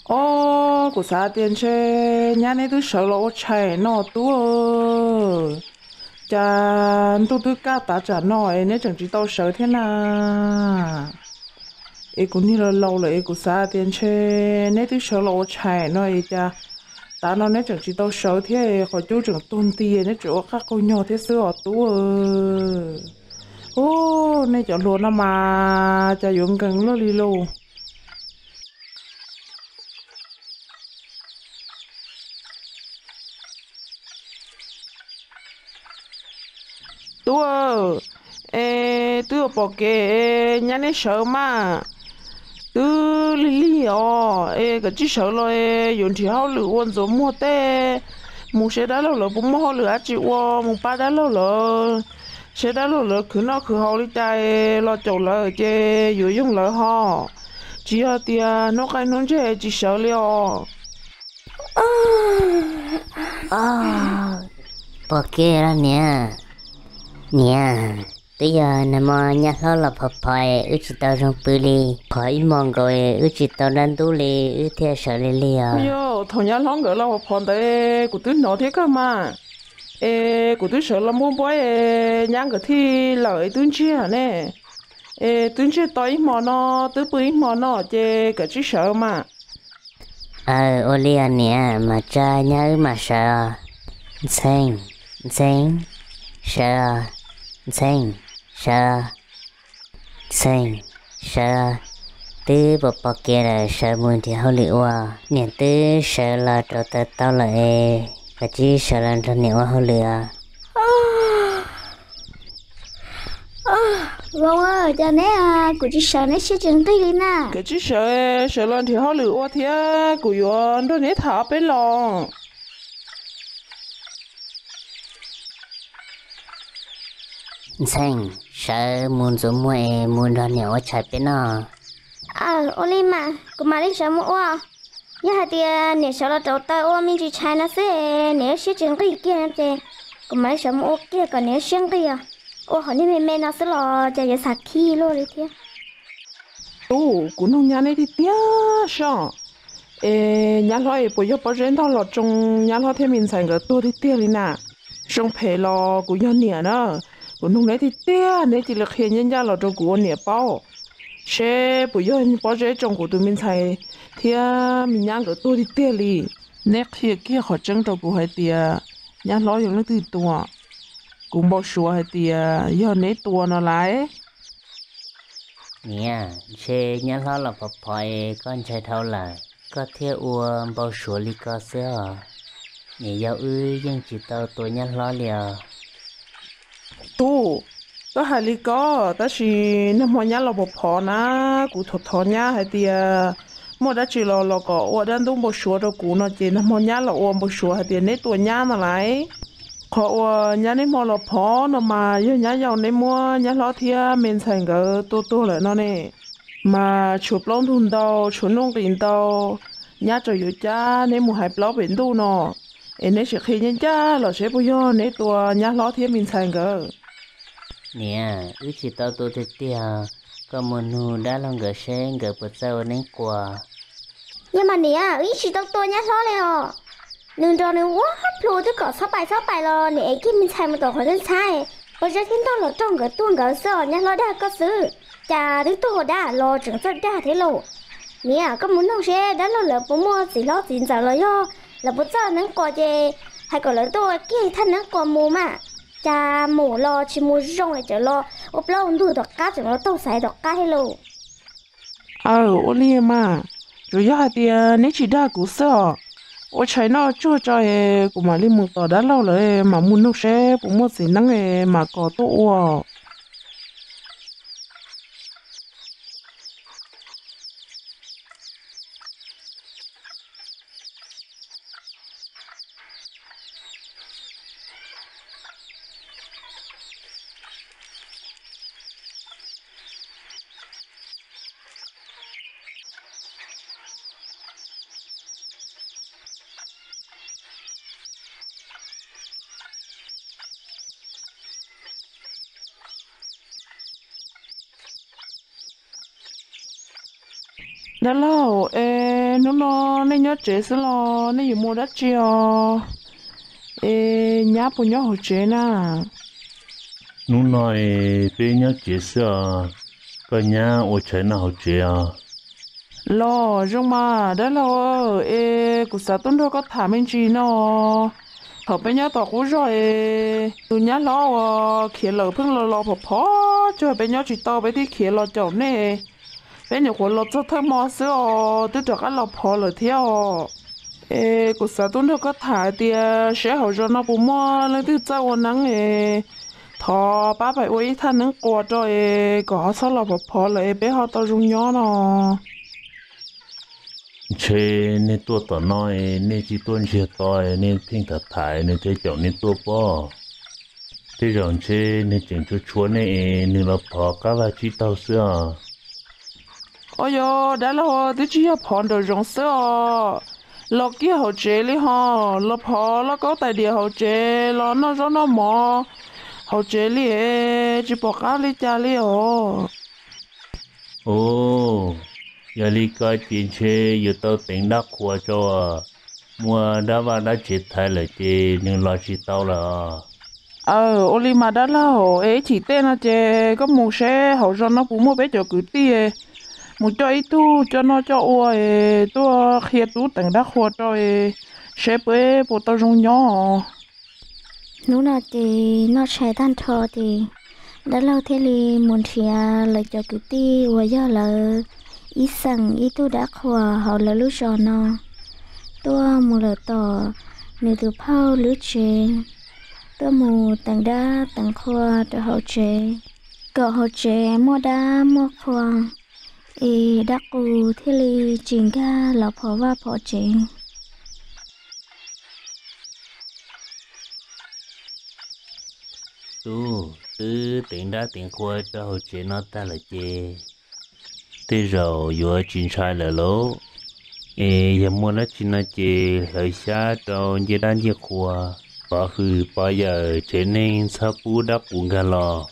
Ob, kuv xav tias ntshe nyab neb twb sawv los ua tshais no tub. Cas ntuj twb kaj tav tsam no es neb tseem tsis tau sawv thiab na? Es kuv niag laus laus lawm es kuv xav tias ntshe neb twb sawv los ua tshais no es cas tav no neb tseem tsis tau sawv thiab, qhov cub tseem tuag nti neb tseem ua qab qaug nyog thiab xwb os tub. Ub, nej cov hluas no mas cas yuav nkees luaj li lauj. Tub, es twb yuav pom kev, nyab neb sawv mas, twb lig lig os, es koj tsis sawv los yuav nrhiav hauj lwm ua ntxuav muag tej, mus saib dab laug lawv puas muaj hauj lwm dab tsi ua, mus pab dab laug lawv, saib dab laug lawv khwv noj khwv haus li cas los caum lawv ces yuav yoog lawv ho. Tsis yog tias hnub qaij hnub ntseg tsis sawv li os. Pom kev los niam. Niam, twb yog nag hmo nyab hlob los phov phov wb tsis tau zoo pw li, phov ib hmos nkaus wb tsis tau dab ntub li, wb thiaj sawv li lig os. Yog thaum nyab hlob nkawd los phov phov ntawd kuv twb hnov thiab kawg mas. Es kuv twb sawv los npuab npuab es nyab nkawd thiaj lawm es twb ntsiag ne. Es twb ntsiag to ib hmo no, twb pw ib hmo no ces koj tsis sawv mas. Aw, ua li os niam, mas tsa nyab wb mam sawv os. Ntxhee, Ntxhee, sawv os. Ntxhee, sawv os. Ntxhee, sawv os. Twb pom pom kev lawm, sawv mus nrhiav hauj lwm ua. Niam twb sawv los rau taw tau lawm es koj tsis sawv los nrog niam ua hauj lwm os. Vauv, cas neb, kuv tsis sawv neb siab tsis nqig li na. Koj tsis sawv, sawv los nrhiav hauj lwm ua thiab kuv yuav nrog neb tham ob peb los. Ntxhee, sawv mus ntxuav muag es mus nrog niam ua tshais peb noj. Aw, ua li mas kuv mam li sawv mus ua. Yog hais tias niam sawv los rauv taws ua me ntsis tshais no xwb, niam siab tsis nqig kiag ces kuv mam li sawv mus ua kiag kom niam siab nqig os. Ua hauv niag me me no xwb los cas yuav xav khib luaj li thiab. Tub, kuv nug nyab neb tiag tiag soj, es nyab hlob es puas yog pob zeb ntog los tsoo nyab hlob thiab me ntxhais nkawd tuag tiag tiag li na? Zoo phem los kuv yog niam na, kuv nug neb tiag tiag neb cia li qhia ncaj ncaj los rau kuv ua niam paub, seb puas yog pob zeb tsoo kuv tus me ntxhais thiab me nyab nkawd tuag tiag tiag li. Neb qhia kiag qhov tseeb rau kuv hais tias nyab hlob yog leej twg tua, kuv npau suav hais tias yog neb tua no lauj. Niam, ntshe nyab hlob los phov phov es koj ntshai dhau lawm, koj thiaj ua npau suav li ko xwb os. Niam yau wb yeej tsis tau tua nyab hlob li os. Tub, koj hais li ko, tab sis nag hmo nyab los phov phov na, kuv thov thov nyab hais tias muaj dab tsi los los kom ua dab ntub npau suav rau kuv no ces nag hmo nyab los ua npau suav hais tias neb tua nyab no lauj. Qhov uas nyab niaj hmo los phov no mas yog nyab yau neb muab nyab hlob thiab me ntxhais nkawd tua tuag lawm no ne. Mas tshuav plaub ntug ntau, tshuav nuj nqis ntau, nyab tseem yuav cab neb mus hais plaub pem ntuj no, es neb sim qhia ncaj ncaj los seb puas yog neb tua nyab hlob thiab me ntxhais nkawd. Niam, wb tsis tau tua tiag tiag, koj mus nug dab laug nkawd seb nkawd puas txawj ua neeb quas. Yog mas niam, wb yeej tsis tau tua nyab hlob li os. Nws nrog nws ua plhu twb kom txhob pais txhob pais los niam ev kiag me ntxhais mus tom qhov ntxhab ntxhab, pob zeb thiab ntog los raug nkawd tuag nkawd xwb os, nyab hlob dag koj xwb. Cas twb tuag dab los tseem txawj dag thiab lauj. Niam, koj mus nug seb dab laug lawv puas muaj txiv hlob txiv ntxawm los yog lawv puas txawj neeb quas ces hais kom lawv tuaj ua kiag thaj neeb quas mus mas. Cas mus los tsis mus zoo es tseem los ua plaub ntug tom qab tseem los taug xaiv tom qab thiab lauj. Aw, ua li mas, tsuas yog hais tias neb tsis dag kuv xwb os. Ua tshais noj tsuag tso es kuv mam li mus tom dab laug lawv mam mus nug seb puas muaj txiv neeb es mam kom tuaj ua. Dab laug, es hnub no nej nyob tsev xwb los nej yuav mus dab tsi os? Es nyab puas nyob hauv tsev na? Hnub no es peb nyob tsev xwb os, koj nyab ua tshais noj hauv tsev os. Los zoo mas dab laug, es kuv xav tuaj nrog koj tham me ntsis no. Thaum peb nyob tom qub zog es tus nyab hlob uas khiav lawm pheej los los phom phom cuag peb nyob tsis tau, peb thiaj khiav los caum nej. Peb nyuam qhuav los txog thawj hmo xwb os, twb rov qab los phov lawm thiab os. Es kuv xav tuaj nrog koj tham tias seb hauv zos no puas muaj leej twg txawj ua neeb es thov pab pais ua ib thaj neeb quas rau es kom ho txhob los phov phov lawm es peb ho tau zoo nyob no. Ntshe nej tuaj tom no es nej tsis tuaj ntsiag to es nej pheej tham tham nws thiaj caum nej tuaj pob. Tej zaum ntshe nws tseem tshua tshua nej es nws los phov qab vaj tsib taug xwb os. Ua yog dab laug, twb tsis yog phov nraum zoov xwb os, los kiag hauv tsev li ho, los phov lauj kaub tais diav hauv tsev, los noj zaub noj mov hauv tsev li, tsis pom qab li cas li os. Ua, yog li ko ces ntshe yuav tau teev dab qhuas rau, muaj dab vaj dab tsev thaiv lawm ces nws los tsis tau lawm. Aw, ua li mas dab laug, es ib chim tej no ces koj mus seb hauv zos no puas muaj peb cov kwv tij mus coj ib tug coj noj coj ua es tuaj qhia tub teev dab qhuas rau es seb peb puas tau zoo nyob. Hnub no ces noj tshais tag nrho ces dab laug thiaj li mus nrhiav lawv cov kwv tij uas yog lawv ib xeem ib tug dab qhuas hauv lawv lub zos no, tuaj mus lawm tom nws tus phauj lub tsev, tuaj mus teev dab teev qhua rau hauv tsev, kom hauv tsev muaj dab muaj qhua, es dab qus thiaj li tsis nkag los phov vaj phov tsev. Tub, twb teev dab teev qhua rau hauv tsev no tag lawm ces tej zaum yuav tsis ntshai lawm lauj. Es yog muaj dab tsi no ces hlawv xyab rau ncej dab ncej qhua, pov hwm pov yawm tsev neeg txhob pub dab qus nkag los.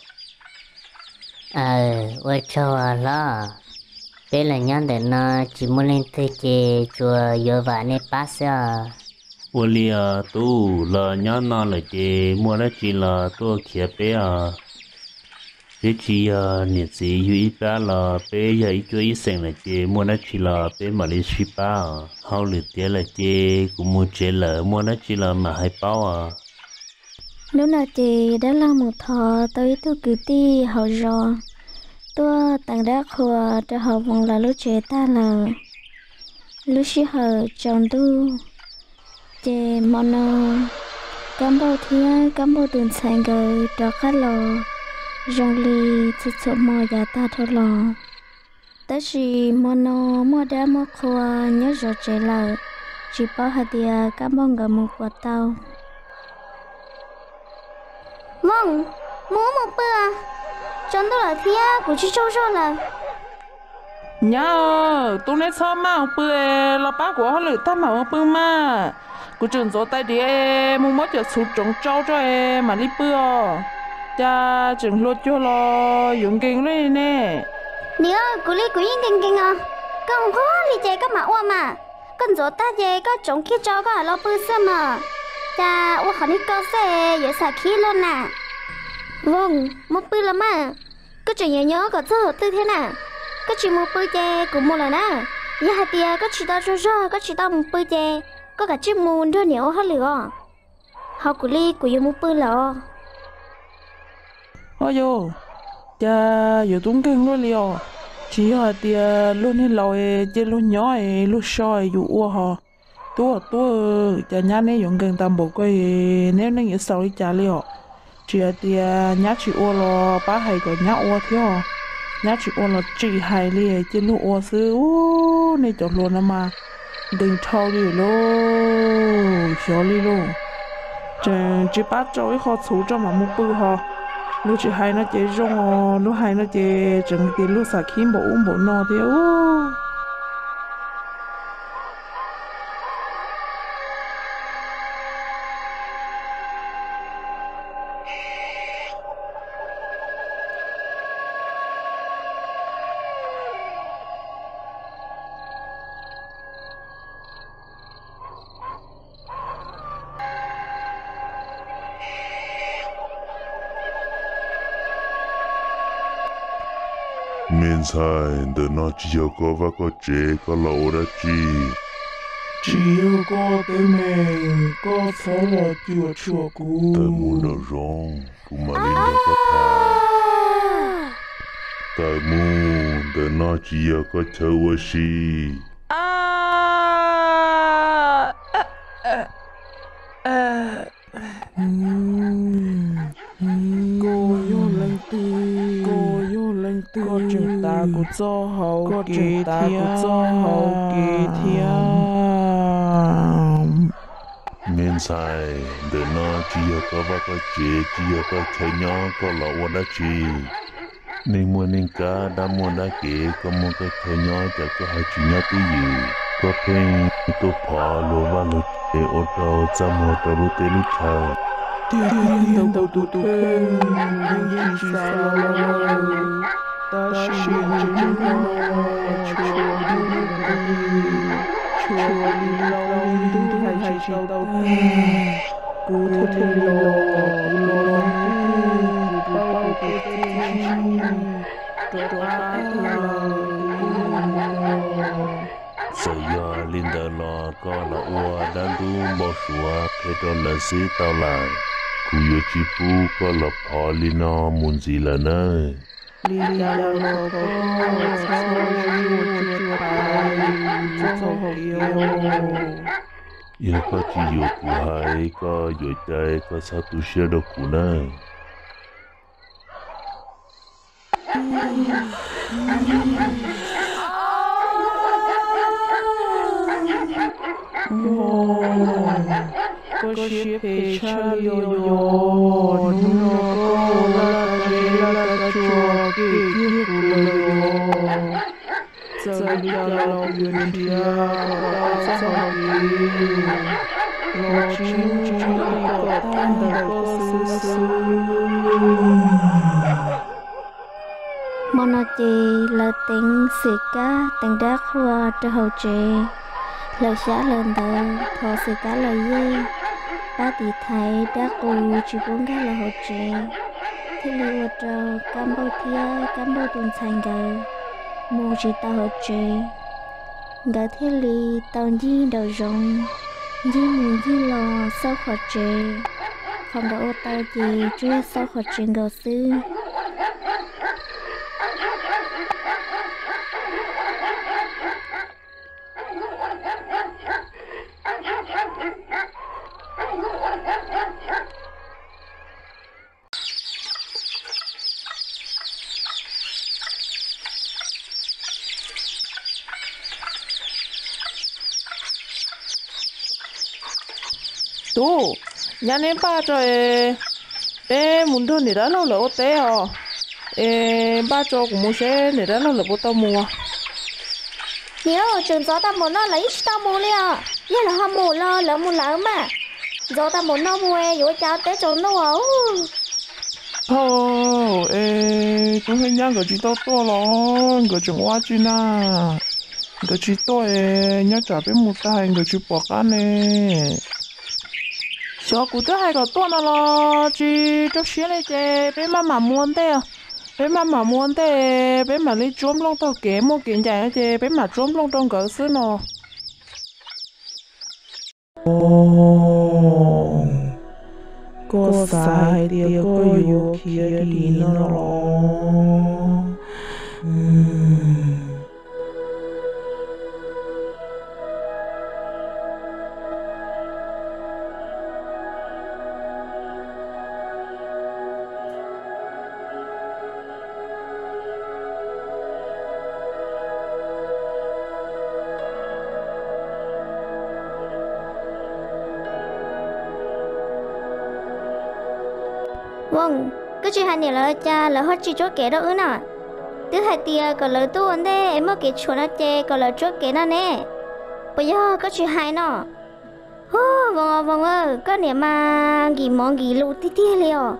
Aw, ua tsaug hlob, peb los nyob ntawm no tsis muaj leej twg ces tsuas yuav vam nej pab xwb os. Ua li os tub, los nyob no lawm ces muaj dab tsi los tuaj khiav peb os. Peb tsis yog niam txiv yug ib plab los peb yog ib cuab ib xeem lawm ces muaj dab tsi los peb mam li sib pab os. Hauj lwm tiav lawm ces kuv mus tsev lawm, muaj dab tsi los mam hais paub os. Hnub no ces dab laug mus thov tau ib tug kwv tij hauv zos tuaj teev dab qhuas rau hauv Voos lawv lub tsev tag lawm. Lub sij hawm tsaus ntuj, ces hmo no Kab Npauj thiab Kab Npauj tus ntxhais nkawd rov qab los zoo li txhua txhua hmo yav tag dhau los. Tab sis hmo no muaj dab muaj qhua nyob zov tsev lawm, tsis paub hais tias Kab Npauj nkawd mus puas tau. Voos, mus ub mus pw, tsaus ntuj lawm thiab kuv tsis tsaug zog lawm. Nyab, tub neb txhob maj mus pw, los pab kuv hauj lwm tag mam mus pw mas. Kuv tseem ntxuav tais diav es mus muab cov txhuv tsoov tsau tso es mam li pw os. Cas tseem hluas cuag los yuav nkees luaj li ne. Niam, kuv li kuv yeej nkees nkees os. Koj nquag li ces koj mam ua mas. Koj ntxuav tag ces koj tsoov kiag tso koj mam los pw xwb mas. Cas ua qhov niag ko xwb yuav xam khib luaj na. Voos, mus pw los mas. Koj tseem yuav nyob kom txog thaum twg thiab na? Koj tsis mus pw ces kuv mus lawm na. Yog hais tias koj tsis tau tsaug zog koj tsis tau mus pw ces koj kav tsij mus nrog niam ua hauj lwm os. Ho kuv li kuv yuav mus pw lawm os. Ho yog, cas yuav tub nkeeg luaj li os. Tsis yog hais tias luag niag laus es cia luag nyob es luag so es yus ua ho. Tub, tub, cas nyab neb yuav nkeeg tag npaum ko es neb neej yuav xaus li cas li os. Tsis hais tias nyab tsis ua los pab hais kom nyab ua thiab os. Nyab tsis ua los tsis hais li, cia luag ua xwb. Ub, nej cov hluas no mas nkees dhau li lauj, xyov li lauj. Tseem tsis pab tsau ib qho txhuv tso mam mus pw ho. Luag tsis hais no ces zoo os, luag hais no ces tseem tias luag xam khib npaum ub npaum no thiab. Me ntxhais, ntawm no tsis yog koj vaj koj tsev, koj los ua dab tsi? Tsis yog koj teeb meem, koj txhob los cuam tshuam kuv. Tawm mus nraum zoov, kuv mam li nrog koj tham. Tawm mus, ntawm no tsis yog koj chaw ua si. Koj yog leej twg? Koj yog leej twg? Koj tseem tav kuv txoj hau kev thiab. Me ntxhais, ntawm no tsis yog koj vaj koj tsev, tsis yog koj chaw nyob, koj los ua dab tsi? Neej muaj neej kab, dab muaj dab kev, koj muaj koj chaw nyob, cas koj ho tsis nyob twj ywm? Koj pheej tuaj phov luag vaj luag tsev, ua rau txaj muag rau lub teb lub chaw. Tiag tiag, ntawm kuv tus kheej, kuv yeej tsis xav los lawm, tab sis niam tsev neeg no tshua li ntawd, tshua li ntawd, hais tsis tau tag, kuv thiaj li los, kuv los twb, kuv paub kuv txiaj ntsig rov qab tag lawm, kuv yeej mus los. Txawm yog li ntawd los koj los ua dab ntub npau suav qhia rau lawv xwb tau lawm. Kuv yuav tsis pub koj los phov li no mus ntxiv lawm nawb. Li cas los thov koj txhob ua zuj ua tsuas pais kuv txoj hau kev. Yog koj tsis yuav kuv hais, koj yuav cas koj txhob tu siab rau kuv nawb. Koj siab phem tshaj li os, hnub no koj ua laj kab zeb laj kab tsua kem kiag kuv lawm os. Txawm li cas los kuv yuav nrhiav kom tau txoj hau kev los tsis muaj tsis muaj li kom tag ntawm koj xwb xwb. Hmo no ces lawv teev xwm kab teev dab qhua rau hauv tsev, hlawv xyab hlawv ntawv, thov xwm kab los yeej, pab tiv thaiv dab qus tsis pub nkag los hauv tsev, thiaj li ua rau Kab Npauj thiab Kab Npauj tus ntxhais nkawd mus tsis tau hauv tsev. Nkawd thiaj li tau ncig nraum zoov, ncig mus ncig los xauj qhov tsev. Qhov nkawd ua tau ces tsuas yog xauj qhov tsev nkaus xwb. Tub, nyab neb npaj tso es peb mus nrog niam dab laug lawv ua teb os. Es npaj tso kuv mus seb niam dab laug lawv puas tau mus. Niam, tseem ntxov tau npaum no lawv yeej tsis tau mus li os. Yog lawv ho mus los lawv mus lawv mas. Ntxov tau npaum no mus yuav ua cas teb tsaus ntuj os. Thaum es tub Hej Nyab nkawd tsis tau tuaj los nkawd tseem ua dab tsi na? Nkawd tsis tuaj es nyob tsam peb mus tag nkawd tsis pom qab ne. Xyov kuv twb hais kom tuaj no los tsis rau siab li ces peb maj mam mus ua ntej. Peb maj mam mus ua ntej, peb mam li tsuab nplooj taug kev, muaj kev ncaim no ces peb mam tsuab nplooj rau nkawd xwb no. Koj xav hais tias koj yuav khiav dim no los? Voos, koj tsis hais niam lawv cas lawv ho tsis tsuab kev rau wb na? Twb hais tias kom lawv tuaj ua ntej es muaj kev tshuam no ces kom lawv tsuab kev no ne. Puas yog koj tsis hais no? Hu, Voos, Voos, koj niam mas nkim mov nkim lus tiag tiag li os.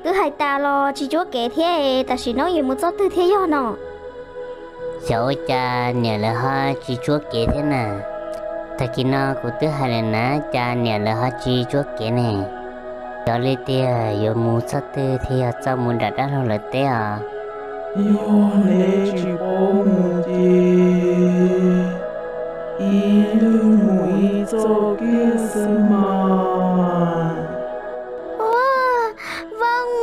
Twb hais tas los tsis tsuab kev thiab, tam sim no yuav mus txog twg thiab yog no? Xyov ua cas niam lawv ho tsis tsuab kev thiab na. Tag kis no kuv twb hais lawm na, cas niam lawv ho tsis tsuab kev ne? Xyov li tiag yuav mus txog twg thiaj yog txoj mus nram dab laug lawv teb os. Yog neb tsis paub mus ces ib leeg mus ib txoj kiag xwb mas. Ua, Voos,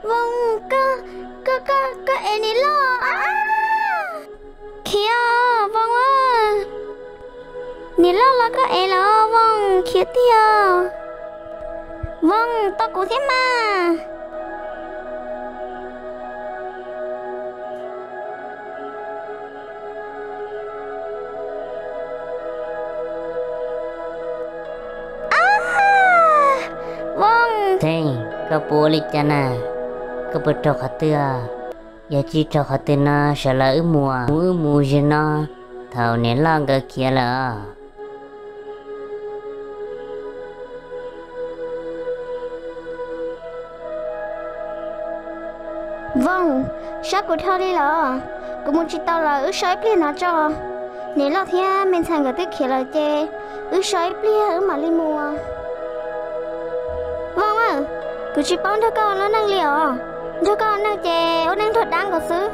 Voos, koj, koj, koj, koj ev niam loj. Khiav, Voos, niam loj los koj ev lawm Voos, khiav tiag. Voos, tau kuv thiab mas. Voos. Txheej, koj puas ua li cas na? Koj puas raug qhov twg? Yog tsis raug qhov twg no sawv los wb mus, wb mus ze no, thaum niam loj nkawd khiav lawm os. Voos, sab kuv dhau li los, kuv mus tsis tau lawm, wb so ib pliag no tso. Niam loj thiab me ntxhais nkawd twb khiav lawm ces wb so ib pliag wb mam li mus. Voos, kuv tsis paub nrog koj ua lub neej li os. Nrog koj ua neej ces ua neej nrog dab nkaus xwb,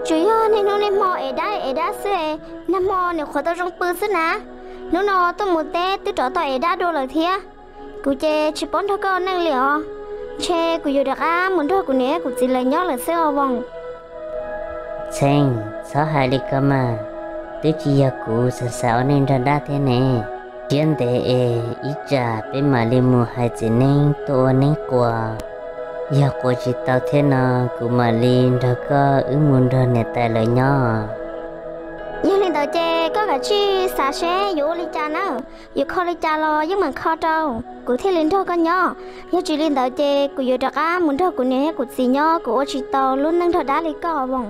tsuas yog niaj hnub niaj hmo ev dab ev dab xwb, nag hmo niam qhuav tau zoo pw xwb na. Hnub no tuaj mus teb twb rov tau ev dab dua lawm thiab. Kuv ces tsis paub nrog koj ua neej li os. Ntshe kuv yuav rov qab mus nrog kuv niam kuv txiv lawv nyob lawm xwb os Voos. Txheej, txhob hais li ko mas, twb tsis yog kuv xav xav ua neej nrog dab thiab ne. Siab ntev es ib tsam peb mam li mus hais txiv neeb tuaj ua neeb quas. Yog quas tsis tau thiab no, kuv mam li nrog koj wb mus nrog niam tais lawv nyob. Yog li ntawd ces koj kav tsij xav seb yuav ua li cas na. Yuav kho li cas los yeej meem kho rau, kuv thiaj li nrog koj nyob. Yog tsis li ntawd ces kuv yuav rov qab mus nrog kuv niam thiab kuv txiv nyob, kuv ua tsis tau lub neej nrog dab li koj Voos.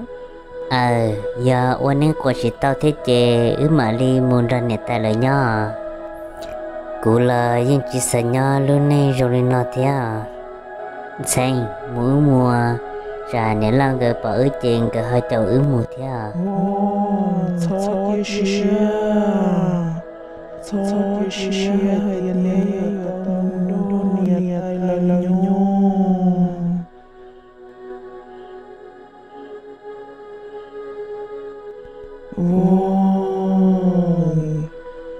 Aws, yog ua neeb quas tsis tau thiab ces wb mam li mus nrog niam tais lawv nyob. Kuv los yeej tsis xav nyob lub neej zoo li no thiab. Txheej, mus wb mus, tsam niam loj nkawd pom wb ces nkawd ho caum wb mus thiab. Txhob cia siab, txhob cia siab hais tias neb yuav tau mus nrog niam tais lawv nyob. Voos,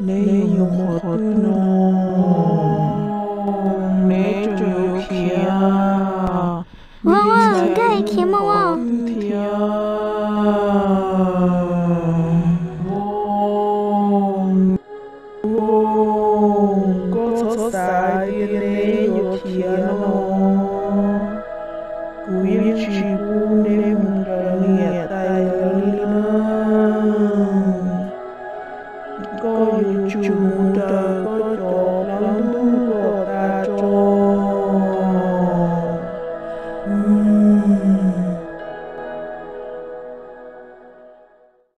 neb yuav mus qhov twg no? Neb tseem yuav khiav? Voos, nkag khiav mus os. Voos, Voos, koj txhob xav tias neb yuav khiav no. Kuv yeej tsis pub neb mus raws niam tais lawv li na. Koj yuav tsum mus raws koj